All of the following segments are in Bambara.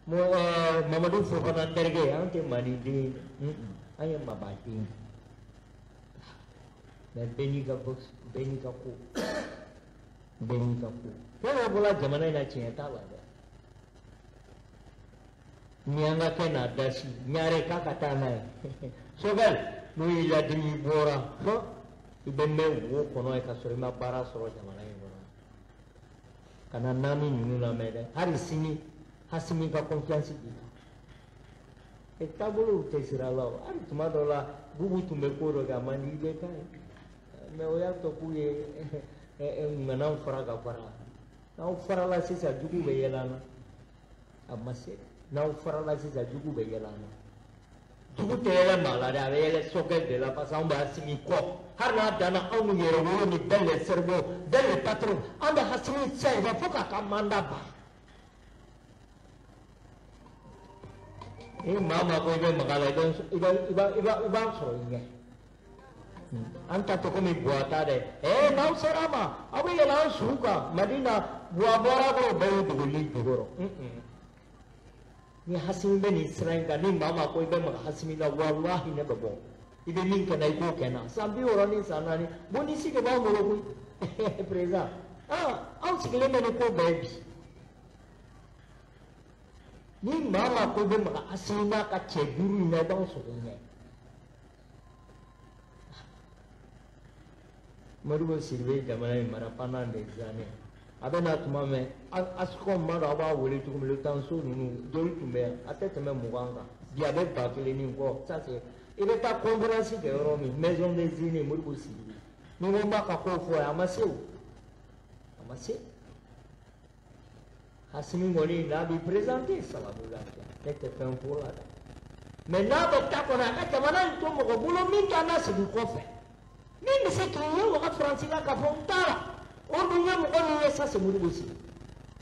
Mamadu Fofana terikɛ, an tɛ maliden ye, an ye mabaden. Mais bɛɛ n'i ka bɛɛ n'i ka ko, bɛɛ n'i ka ko. Fɛn bɛɛ bɔra jamana in na, tiɲɛ t'a la dɛ. Miyankakɛ n'a dasi, ɲare k'a ka taa n'a ye. Sogɛl, n'o y'i ladimi bɔra, hɔn, i bɛ mɛn wo kɔnɔ yen ka sɔrɔ i ma baara sɔrɔ jamana in kɔnɔ. Ka na naani ninnu lamɛn dɛ, hali sini Hasimi ka confiance b'i kan. E taabolow tɛ sira la o, hali tuma dɔ la Bubu tun bɛ ko dɔ kɛ a man di IBK ye, mais o y'a to k'u ye ŋanaw fara ka fara. N'aw farala sisan, jugu bɛ yɛlɛ an na. A ma se, n'aw farala sisan, jugu bɛ yɛlɛ an na. Jugu tɛ yɛlɛ maa la dɛ, a bɛ yɛlɛ Sogɛl de la, parce que anw bɛ Hasimi kɔ. Hali n'a danna anw yɛrɛwolo ni bɛɛ les cerveaux, bɛɛ les patrons, an bɛ Hasimi sɛgɛn fo k'a ka mandat ban. Ni maa maa ko i bɛ maga a la, i b'an sɔrɔ i ɲɛ. An ta tɛ komi Buwa ta dɛ. Ee, n'aw sera a ma, aw bɛ yɛlɛ an su kan. Madina, Buwa bɔra kɔrɔ, bɛɛ y'u dogo li jukɔrɔ. Ni Hasimi bɛ nin sira in kan, ni maa maa ko i bɛ maga Hasimi la, walahi ne bɛ bɔ. I bɛ min kɛ n na, i k'o kɛ n na. San 64 bonisi de b'anw bolo koyi. Président, anw sigilen bɛ ni ko bɛɛ ye bi. Ni maa maa ko i bɛ maga Hasimi n'a ka cɛ duuru in na, i b'anw sɔrɔ i ɲɛ. Modibo Sidibe jamana in mara pendant des années. A bɛ na tuma mɛn, ASCOM ma dɔn aw b'a wele cogo min, lotanso ninnu joli tun bɛ yan, a tɛ tɛmɛ 20 kan. Bi a bɛ 1000 ni kɔ. Ça c'est, i bɛ taa conférence kɛ yɔrɔ min, maison des aînés, Modibo Sidibe. Ni ko n b'a ka kow fɔ a ye, a ma se o, a ma se. Hasimi kɔni n'a b'i présenté, sababu lafiya, ne tɛ fɛn fɔ la dɛ. Mais n'a bɛ ta kɔnɔ, a ka jamana in to mɔgɔ bolo min t'an lasegin kɔfɛ, min bɛ se k'i ye waga Faransi la k'a fɔ n taara, o dun ye mɔgɔ min ye, ça c'est Modibo Sidibe.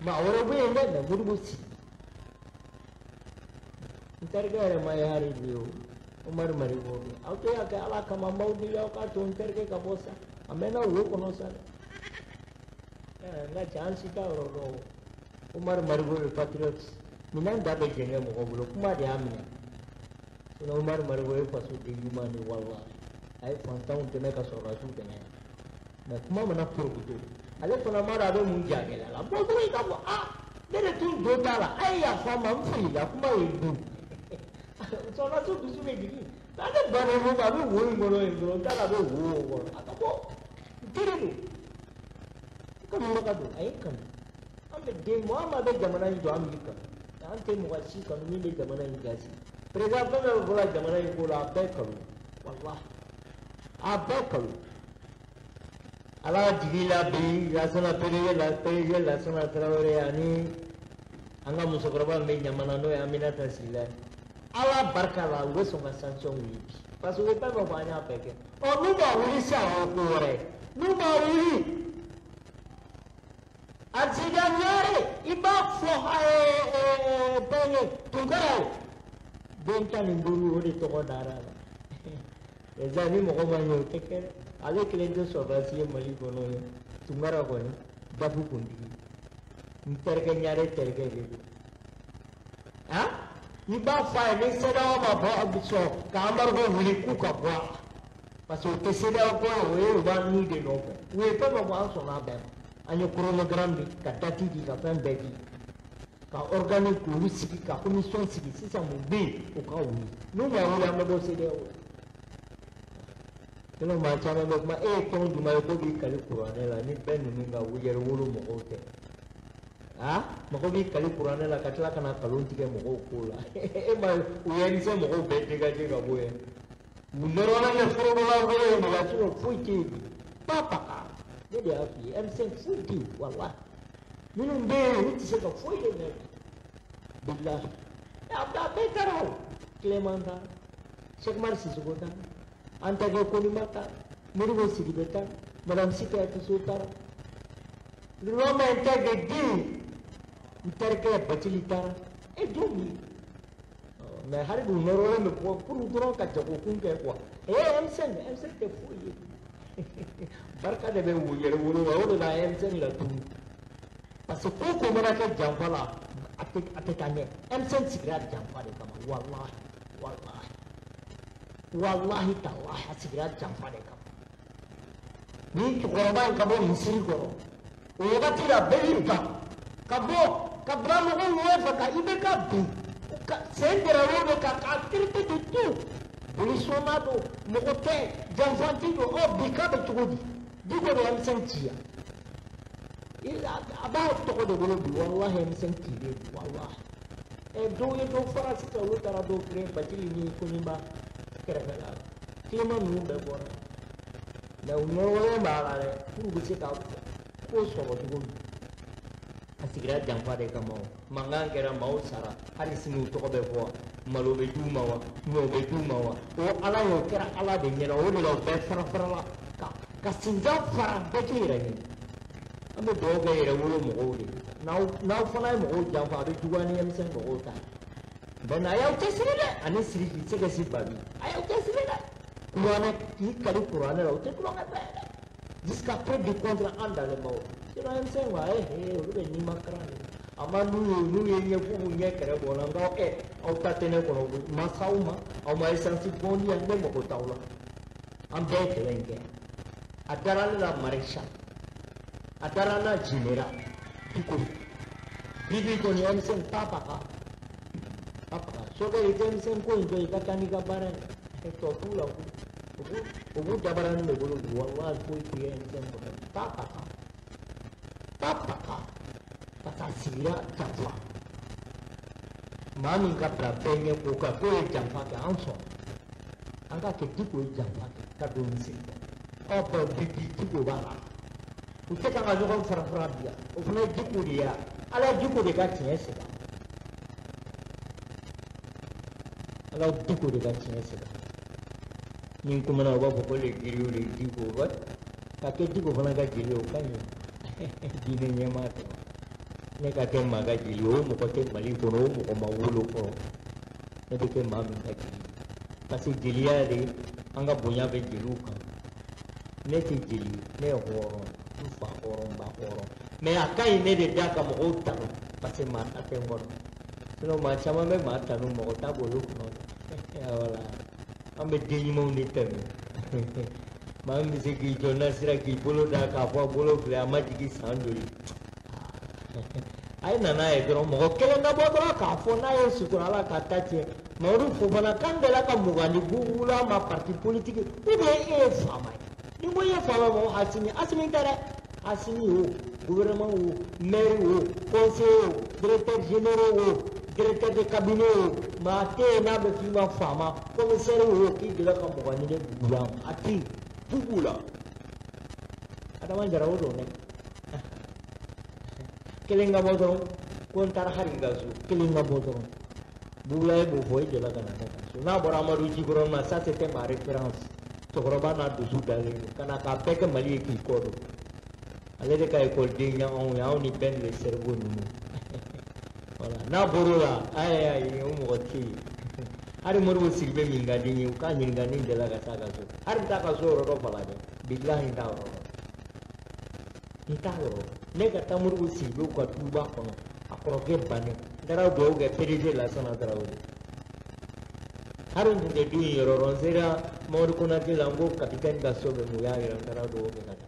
Maa wɛrɛ bɛ yen dɛ, mais Modibo Sidibe. N terikɛ yɛrɛ ma ye hali bi o, Umaru Mariko bɛ yen. Aw tɛ y'a kɛ Ala kama, n b'aw deli aw k'a to n terikɛ ka bɔ sa, a mɛnna wo kɔnɔ sa dɛ. N ka cɛ, an si t'a yɔrɔ dɔn o. Umaru Mariko le patriote, minɛn da bɛ jɛngɛ mɔgɔ bolo, kuma de y'a minɛ. Sinon Umaru Mariko ye fasoden ɲuman de ye, walahi. A ye fantanw dɛmɛ ka sɔrɔdasiw dɛmɛ. Mais kuma mana porokoto, ale fana m'a dɔn a bɛ mun ja gɛlɛya la. Bɔ dɔrɔn i k'a fɔ, aa, ne de tun jo t'a la, a ye yafa n ma, n filila, kuma ye n dun. Sɔrɔdasiw dusu bɛ jigin. N'ale bannen don, a bɛ wo in kɔnɔ yen dɔrɔn, n t'a dɔn a bɛ wo o kɔnɔ. A ka bɔ, n teri don. Kanubaga don, a ye kanu. An bɛ den mɔgɔ maa bɛ jamana in jɔ, an b'i kanu. An tɛ mɔgɔ si kanu min bɛ jamana in gasi. Président fɛn fɛn bɔra jamana in ko la, a bɛɛ kanu. Walahi, a bɛɛ kanu. Ala jigi la bi, Lasana PDG la, PDG Lasana Tarawele ani an ka musokɔrɔba min bɛ Ɲamana, n'o ye Aminata Sila ye. Ala barika la, u bɛ sɔn ka sanction wuli bi. Parce que u ye fɛn fɛn fɔ, an y'a bɛɛ kɛ. Ɔ, n'u b'a wuli sisan, o ye ko wɛrɛ ye. N'u b'a wuli, Aziza Ɲare, i b'a fɔ fɛn ye, Tunkara ye. Den 15, o de tɔgɔ dara a la. Eza ni mɔgɔ ma ɲɛ, o tɛ kɛ dɛ. Ale kelen tɛ sɔrɔdasi ye Mali kɔnɔ ye. Tunkara kɔni, dafu kuntigi. N terikɛ Ɲare terikɛ de don. Han? I b'a fɔ a ye ni CEDEAO ma bɔ sɔn ka embargo wuli k'u ka bɔ a la. Parce que o tɛ CEDEAO ko ye, o ye u b'an ni de nɔfɛ. U ye fɛn fɛn fɔ, an sɔnna a bɛɛ ma. An ye chronogramme di, ka date di, ka fɛn bɛɛ di. Ka organe k'olu sigi, ka commission sigi. Sisan mun bɛ yen, o ka wuli. N'u ma wuli, an bɛ bɔ CEDEAO la. Sinon maa caman bɛ kuma, e ye tɔn jumɛn ye ko b'i kali kuranɛ la ni bɛɛ ninnu ka yɛrɛ wolo mɔgɔw tɛ. Ah, mɔgɔ b'i kali kuranɛ la ka tila ka na nkalon tigɛ mɔgɔw ko la. E ma ye, u ye M5 mɔgɔw bɛɛ dégager ka bɔ yen. U nɔrɔla kɛ forokola bolo ye de la, sinon foyi tɛ yen bi. Ba baka, ne de y'a f'i ye, M5 foyi tɛ yen, walahi. Minnu bɛ yen, olu tɛ se ka foyi de mɛn bi. Bilahi. A bɛɛ taara o. Clément taara, Cheikh Umar Sissoko taara, Anta Konima taara, Modibo Sidibe taara, Madame Sika Tiso taara. L'homme intègre dit, n terikɛ Bacili taara. E jɔn ye? Mais hali bi u nɔrɔlen bɛ bɔ pour dɔrɔn ka jagokun kɛ quoi. Eh, M5, M5 tɛ foyi ye. Barika de bɛ wo yɛrɛ wolo wa, o de la M5 la tunu. Parce que ko ko mana kɛ janfa la, A tɛ taa ɲɛ. M5 sigira janfa de kama, walahi walahi walahi talahi, a sigira janfa de kama. Ni cɛkɔrɔba in ka bɔ misiri kɔrɔ o wagati la, bɛɛ y'i ban ka bɔ ka bila mɔgɔw ɲɛfɛ ka IBK bin ka sen dɛrɛ o de kan k'a traité de tout. Bolisɔnna don, mɔgɔ tɛ, janfanti don. Ɔ bi k'a bɛ cogo di? Diko de M5 ci yan, a b'a tɔgɔ de bolo bi. Walahi M5 cilen, walahi. Ɛ dɔw ye dɔw fara sisan, olu taara dɔw créé Bacili ni Koniba kɛrɛfɛla la. Tilema ninnu bɛɛ bɔra, mais u ɲɛwɔlen b'a la dɛ, pour bɛ se ka ko sɔrɔ cogo min. A sigira janfa de kama. O mankan kɛra, maaw sara, hali sini u tɔgɔ bɛ fɔ wa? Malo bɛ d'u ma wa? Ɲɔ bɛ d'u ma wa? O ala y'o kɛra ala de ɲɛna. O de la u bɛɛ fara farala ka sinjan fara, bɛɛ k'i yɛrɛ ɲini. An bɛ dugawu kɛ yɛrɛ wolo mɔgɔw de ye. N'aw fana ye mɔgɔw janfa, a bɛ juguya ni M5 mɔgɔw ta ye. Bɛn a y'aw cɛsiri dɛ, ani Sidiki Sɛgɛsi Babi, a y'aw cɛsiri dɛ. Kuranɛ k'i kali kuranɛ la, o tɛ tulonkɛ fɛn ye dɛ. Jusqu'à preuve du contraire, an dalen b'aw. Sinon M5 wa, olu bɛ ɲimakara de. A ma n'u ye, n'u ye ɲɛ k'u b'u ɲɛ kɛrɛ bɔ n na, n ko aw ta tɛ ne kɔnɔ, ma s'aw ma, aw ma essence bɔn di yan, ne mago t'aw la. An bɛɛ ye kɛlɛ in kɛ. A dara ne la maréchal, a dara n na général Diko. Bibi kɔni, M5 papa papa sokɛ, i tɛ M5 ko in to, i ka taa n'i ka baara ye. Tɔ t'u la koyi, u b'u dabaranin de bolo bi. Walahi foyi tɛ M5 kɔnɔ. Papa papa, parce que a sigira janfa. Maa min ka bila bɛɛ ɲɛ k'o kan k'o ye janfa kɛ, an sɔn an k'a kɛ. Diko ye janfa kɛ ka don misiri kɔnɔ. Ɔ bɔn, bi bi Diko b'a la, u tɛ kan ka ɲɔgɔn fara fara bi yan. O fana ye Diko de ye. Ala ye Diko de ka tiɲɛ segin, ala Diko de ka tiɲɛ segin. Ni n kumana, u b'a fɔ ko le giriw de Diko ba ka kɛ. Diko fana ka jeli, o ka ɲi. Diinɛ ɲɛmaa tɛ ne ka kɛ maa ka jeli, o mɔgɔ tɛ Mali kɔnɔ, o mɔgɔ ma wolo fɔlɔ. Ne bɛ kɛ maa min ka jeli, parce que jeliya de, an ka bonya bɛ jeliw kan. Ne tɛ jeli, ne ye hɔrɔn, n fa hɔrɔn, n ba hɔrɔn. Mais a ka ɲi ne de da ka mɔgɔw tanu, parce que maa ta tɛ n kɔnɔ. Sinon maa caman bɛ maa tanu, mɔgɔ ta b'olu kɔnɔ. Wala an bɛ den ɲumanw de tanu. Maa min bɛ se k'i jɔ nasira k'i bolo da k'a fɔ a bolo filɛ, a ma jigin san joli. A ye na n'a ye dɔrɔn, mɔgɔ kelen ka bɔ dɔrɔn k'a fɔ n'a ye sutura ala ka ta tiɲɛ. Mamadu Fofana kan delila ka 20 di Bubula ma parti politique, ou bien e ye faama ye. Ni ko i ye faama, mɔgɔ Asimi, Asimi tɛ dɛ. Asimi o, gouvernement o, maire o, conseiller o, directeur général o, directeur de cabinet o, maa tɛ yen n'a bɛ f'i ma faama, commissaire o, k'i delila ka 20 di ne Bubula ma, a tɛ yen. Bubula Adama Jara o don dɛ. Kelen ka bɔ dɔrɔn ko n taara hali ka so, kelen ka bɔ dɔrɔn. Bubula ye b'o fɔ, e delila ka na ne ka so. N'a bɔra Amadu Jikɔrɔ ma, ça c'était ma référence. Cɛkɔrɔba n'a dusu dalen don ka na k'a bɛɛ kɛ Mali ye k'i kɔ don. Ale de ka ekɔliden ye anw ye, anw ni Ben le cerveau ninnu. Voilà, n'a bɔr'o la, ayi ayi, o mɔgɔ tɛ yen. Hali Modibo Sidibe min ka di n ye, u k'a ɲininka ni n delila ka s'a ka so. Hali n t'a ka so yɔrɔ dɔ Falajɛ, bilahi n t'a yɔrɔ dɔn, n t'a yɔrɔ dɔn. Ne ka taa Modibo Sidibew ka duba kɔnɔ, a kɔrɔkɛ bannen, n taara dugawu kɛ PDG Lasana Tarawele. Hali n tun tɛ du in yɔrɔ dɔn, n sera Mamadu Konate la, n ko capitaine ka so bɛ mun, u y'a yira, n taara dugawu kɛ ka taa.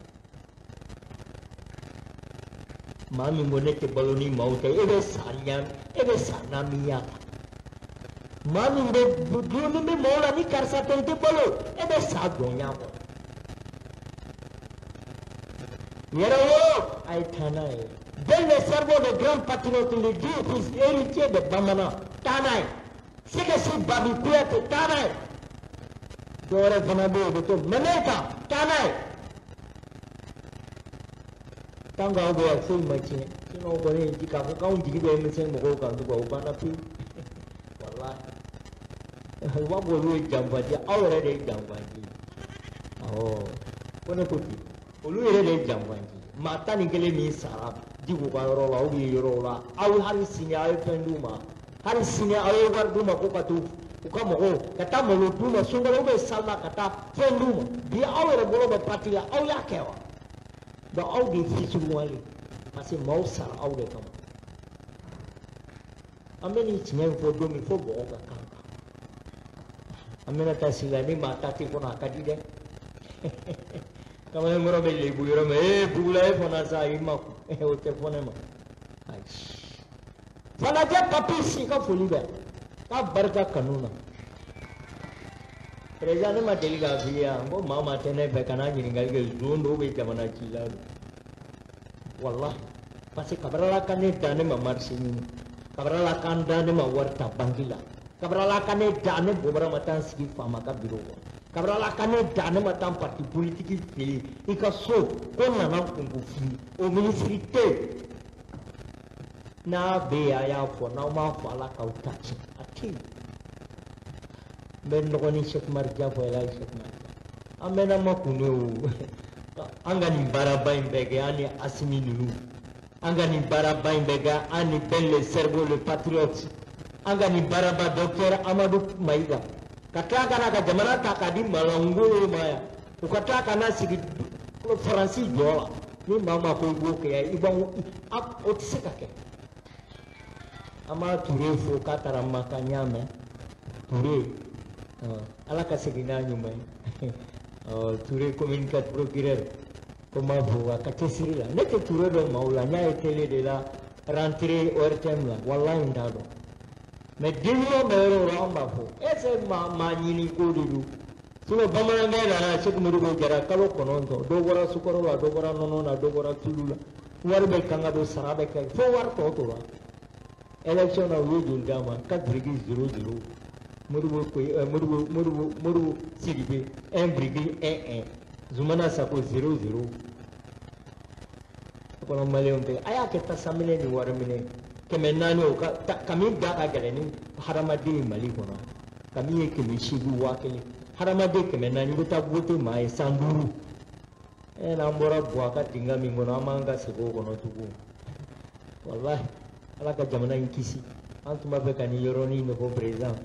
Maa min ko ne tɛ balo ni maaw tɛ, e bɛ sa ɲa, e bɛ sa namiya la. Maa min bɛ dumuni bɛ maaw la ni karisa tɛ n tɛ balo, e bɛ sa jɔnya kɔnɔ. Yɛrɛ wolo, a ye taa n'a ye. Ben le cerveau de grand patriote, le dieu fils héritier de Bamanan, taa n'a ye. Sɛgɛsi Babi Kuyate, taa n'a ye. Dɔwɛrɛ fana bɛ yen, o bɛ to Mɛmɛta, taa n'a ye. Tant que aw bɛ yan, foyi ma tiɲɛ. Sinon kɔni, k'a fɔ k'anw jigi bɛ M5 mɔgɔw kan tugun, o banna pewu. Walahi u b'a fɔ olu ye janfanci, aw yɛrɛ de ye janfanci. Awɔ, ko ne ko ten, olu yɛrɛ de ye janfanci. Maa 11 min sara Diko ka yɔrɔ la ou bien yɔrɔw la, aw hali sini aw ye fɛn d'u ma, hali sini aw ye wari d'u ma ko ka t'u u ka mɔgɔw ka taa malo d'u ma sunkalo ou bien sali la, ka taa fɛn d'u ma. Bi aw yɛrɛ bolo bɛ parti la, aw y'a kɛ wa? Donc aw de ye fitiriwale, parce que maaw sara aw de kama. An bɛ nin tiɲɛ in fɔ don min fo bɔgɔ ka kan kan. An bɛna taa sigi la ni maa ta t'i kɔnɔ a ka di dɛ. Kamalenkɔrɔ bɛ lebu yɔrɔ min ee bugula e fana sa i ma kun o tɛ fɔ ne ma. Ayi. Falajɛ papi i ka foli bɛ k'a barika kanu na. Président ne ma deli k'a f'i ye yan ko maa maa tɛ ne fɛ kana ɲininkali kɛ zon dɔw bɛ jamana ci la don. Walahi parce que kabini Ala ka ne dan ne ma marché ɲini kabini Ala ka n dan ne ma wari ta banki la kabini Ala ka ne dan ne bɔbara ma taa n sigi faama ka biro kɔnɔ kabini Ala ka ne dan ne ma taa parti politique fili i ka so ko n nana kunko f'i ye o minisiri tɛ yen n'a bɛ yen a y'a fɔ n'aw m'a fɔ Ala k'aw ta tiɲɛ a tɛ yen. N bɛ n dɔgɔnin Sɛki Umaru Ja fɔ Elaji Sɛki Umaru Ja an bɛɛ n'an ma kun o an ka nin baaraba in bɛɛ kɛ an ni Asimi ninnu an ka nin baaraba in bɛɛ kɛ an ni Ben le cerveau le patriote an ka nin baaraba docteur Amadu Mayiga ka tila ka na ka jamana ta k'a di malangolo ma yan u ka tila ka na sigi Faransi jɔ la ni maa maa ko i b'o kɛ i b'anw o tɛ se ka kɛ. An b'a Ture fo k'a taara Maka n y'a mɛn Ture Ala ka segin n'a ɲuman ye Ture commune 4 procureur ko n b'a fo a ka cɛsiri la ne tɛ Ture dɔn maaw la n y'a ye télé de la rentrée ORTM la walahi n t'a dɔn mais den ɲuman bɛ yɔrɔ o yɔrɔ an b'a fɔ est ce que maa maa ɲini ko de don sinon bamanankɛ nana Sɛki Modibo Jara kalo 9 dɔ bɔra sukaro la dɔ bɔra nɔnɔ na dɔ bɔra tulu la wari bɛ kan ka don sara bɛ kɛ fo wari tɔ tora élection na u ye joli d'a ma 4,00 Modibo Modibo Modibo Modibo Sidibe 1,11 Zumana Sako 00 kɔnɔ maliyɛnw tɛ a y'a kɛ tasaminɛ ni wari minɛ 400 o ka kami da ka gɛlɛn ni hadamaden ye Mali kɔnɔ kami ye 800 1000 hadamaden 400 i bɛ taa vote maa ye san 5 e n'an bɔra Buwa ka dingɛ min kɔnɔ an b'an ka segin o kɔnɔ tugun walahi Ala ka jamana in kisi an tun b'a fɛ ka nin yɔrɔnin de fɔ président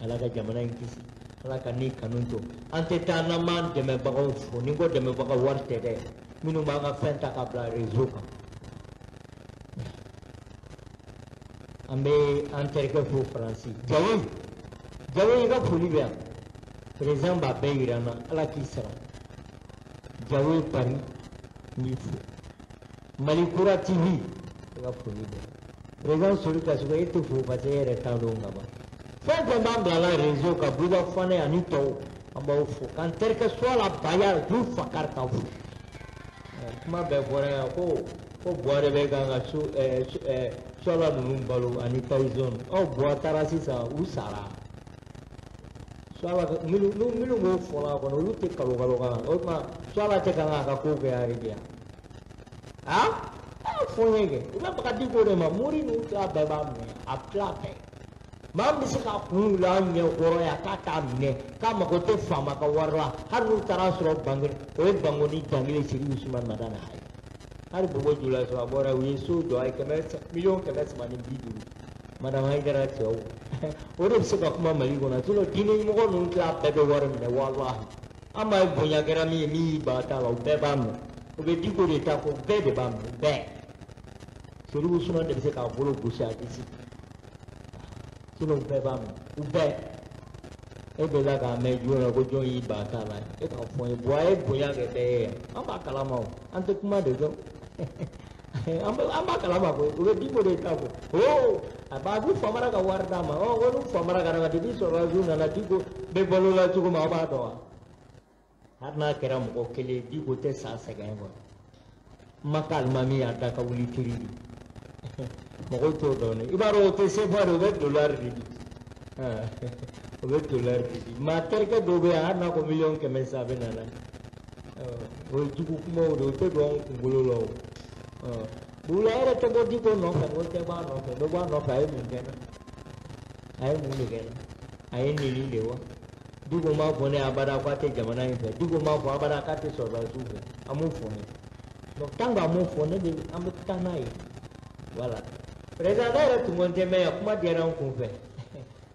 Ala ka jamana in kisi Ala ka ni kanu to an tɛ taa n'an m'an dɛmɛbagaw fo ni ko dɛmɛbagaw wari tɛ dɛ minnu b'an ka fɛn ta ka bila réseau kan an bɛ an terikɛ fo Faransi Jawo Jawo i ka foli bɛ yan président b'a bɛɛ yira n na Ala k'i sara Jawo Paris n b'i fo Mali Kura TV i ka foli bɛ président Sori Kasogo e tɛ fo parce que e yɛrɛ t'a dɔn ka ban fɛn fɛn b'an bila la réseau kan Buba Fane ani tɔw an b'aw fo k'an terikɛ Suwala Baya du Fakari k'aw fo kuma bɛɛ fɔra yan ko ko Buwa de bɛ kan ka so Suwala ninnu balo ani Tyson ɔ Buwa taara sisan u sara Suwala minnu b'o fɔlɔ a kɔnɔ olu tɛ kalo kalo kan o tuma Suwala tɛ kan k'a ka kow kɛ hali bi yan a fɔ n ye kɛ u bɛ baga di ko de ma mori ninnu tila bɛɛ b'a minɛ a tila bɛɛ maa min bɛ se k'a kun wuli an ɲɛ kɔrɔ yan k'a t'a minɛ k'a mago tɛ faama ka wari la hali n'u taara sɔrɔ bange o ye Bankoni Dangele Siri Usumani Madani Hayi hali Bobo Julaso a bɔra u ye so jɔ a ye 350 millions Madame Hayidara cɛw o de bɛ se ka kuma Mali kɔnɔ sinon diinɛ ɲɛmɔgɔ ninnu tila bɛɛ bɛ wari minɛ walahi an b'a ye bonya kɛra min ye min y'i ban t'a la o bɛɛ b'a minɛ o bɛ diko de ta ko bɛɛ de b'a minɛ bɛɛ Sori Usumani de bɛ se k'a bolo gosi a disi sinon bɛɛ b'a minɛ u bɛɛ e delila k'a mɛn joona ko jɔn y'i ban t'a la e k'a fɔ n ye Buwa ye bonya kɛ bɛɛ ye yan an b'a kalama o an tɛ kuma de dɔn an b'a kalama koyi u bɛ diko de ta ko o a b'a k'u famara ka wari d'a ma ɔ ko n'u famara ka d'a ma depuis sɔrɔdasiw nana diko bɛ balo la cogo min aw b'a dɔn wa hali n'a kɛra mɔgɔ kelen ye diko tɛ sa sɛgɛn kɔnɔ Maka alimami y'a da ka wuli tiri di mɔgɔw t'o dɔn dɛ i b'a dɔn o tɛ sefa de o bɛ dolari de di o bɛ dolari de di maa terikɛ dɔw bɛ yan hali n'a ko 100 million san a bɛ na n'a ye o ye jugu kumaw de o tɛ don anw kunkolo la o Bugula yɛrɛ tɛ bɔ diko nɔfɛ o tɛ bɔ a nɔfɛ bɛ bɔ a nɔfɛ a ye mun kɛ n na a ye mun de kɛ n na a ye neni de wa Diko m'a fɔ ne abada k'a tɛ jamana in fɛ Diko m'a fɔ abada k'a tɛ sɔrɔdasiw fɛ a m'o fɔ ne donc tant que a m'o fɔ ne bɛ an bɛ taa n'a ye voilà président ne yɛrɛ tun ko n tɛ mɛn yan kuma diyara n kun fɛ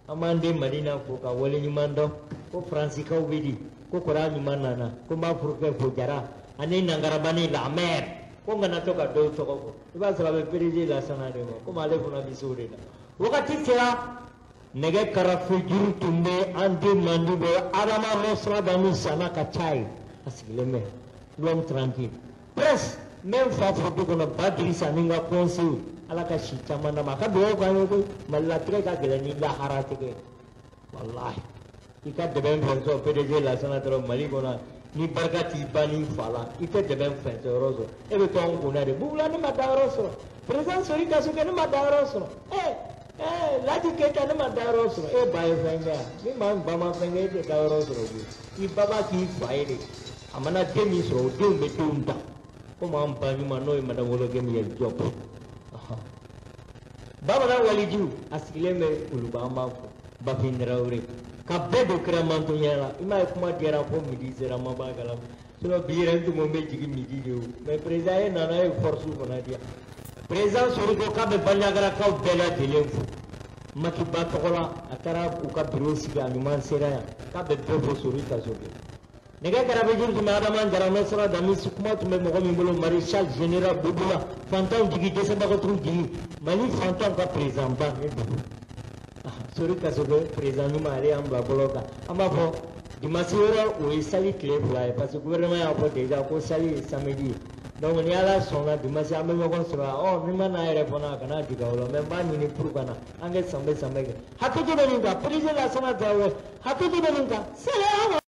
an b'an den Madina fo ka waleɲuman dɔn ko Faransikaw bɛ di ko kɔrɔya ɲuman nana ko n b'a furukɛ fo Jara ani Nangarabani la mère ko n kana to ka dɔw tɔgɔ fɔ i b'a sɔrɔ a bɛ PDG Lasana de ma komi ale fana bɛ se o de la. Wagati sera nɛgɛ karafe juru tun bɛ an den mandi bolo Adama Nostradamus sanna ka ca ye a sigilen bɛ l'homme tranquille presse n bɛ n fa fo du kɔnɔ ba Dirisa ni n ka conseil Ala ka si caman d'a ma a ka dugawu k'an ye koyi Malilatigɛ ka gɛlɛn ni laharatigɛ walahi i ka dɛmɛ fɛn sɔrɔ PDG Lasana dɔrɔn Mali kɔnɔ ni barika t'i ba n'i fa la i tɛ dɛmɛ fɛn sɔrɔ yɔrɔ sɔrɔ e bɛ to anw kunna de Bubula ne ma dayɔrɔ sɔrɔ président Sori Kasoge ne ma dayɔrɔ sɔrɔ Laji Keyita ne ma dayɔrɔ sɔrɔ e ba ye fɛn kɛ yan ni maa min ba ma fɛn kɛ e tɛ dayɔrɔ sɔrɔ koyi i baba k'i fa ye de a mana den min sɔrɔ o denw bɛ denw ta komi an ba ɲuman n'o ye madame Woloke min ye Diop bamanan walijiw a sigilen bɛ Kuluba an b'a fɔ Bafin Tarawele ka bɛɛ don kira mantonya la i m'a ye kuma diyara fo midi sera ma b'a kalama sinon bi yɛrɛ n tun ko n bɛ jigin midi de o mais président e nana e ye force fana di yan président Sori ko k'a bɛ Bandiagarakaw bɛɛ lajɛlen fo Makiba tɔgɔ la a taara u ka bureau sigi a ɲuman sera yan k'a bɛ bɛɛ fo Sori Kasoge nɛgɛ karafe juru tun bɛ Adama Jara Nostradamus kuma tun bɛ mɔgɔ min bolo maréchal général Bubula fantanw jigi dɛsɛbagatɔw jigi Mali fantanw ka président ba ne dugu Sori Kasoge président ɲuman ale y'an bila bɔlɔ kan an b'a fɔ dimanche wɛrɛ o ye sali tile 2 ye parce que gouvernement y'a fɔ déjà ko sali ye samedi ye donc ni Ala sɔnna dimanche an bɛ ɲɔgɔn sɔrɔ yan ni ma n'a yɛrɛ fana a kana jigin aw la mais n b'a ɲini pour ka na an kɛ sanbɛ sanbɛ kɛ hakɛto bɛ nin kan président Lasana Traoré hakɛto bɛ nin kan salamu.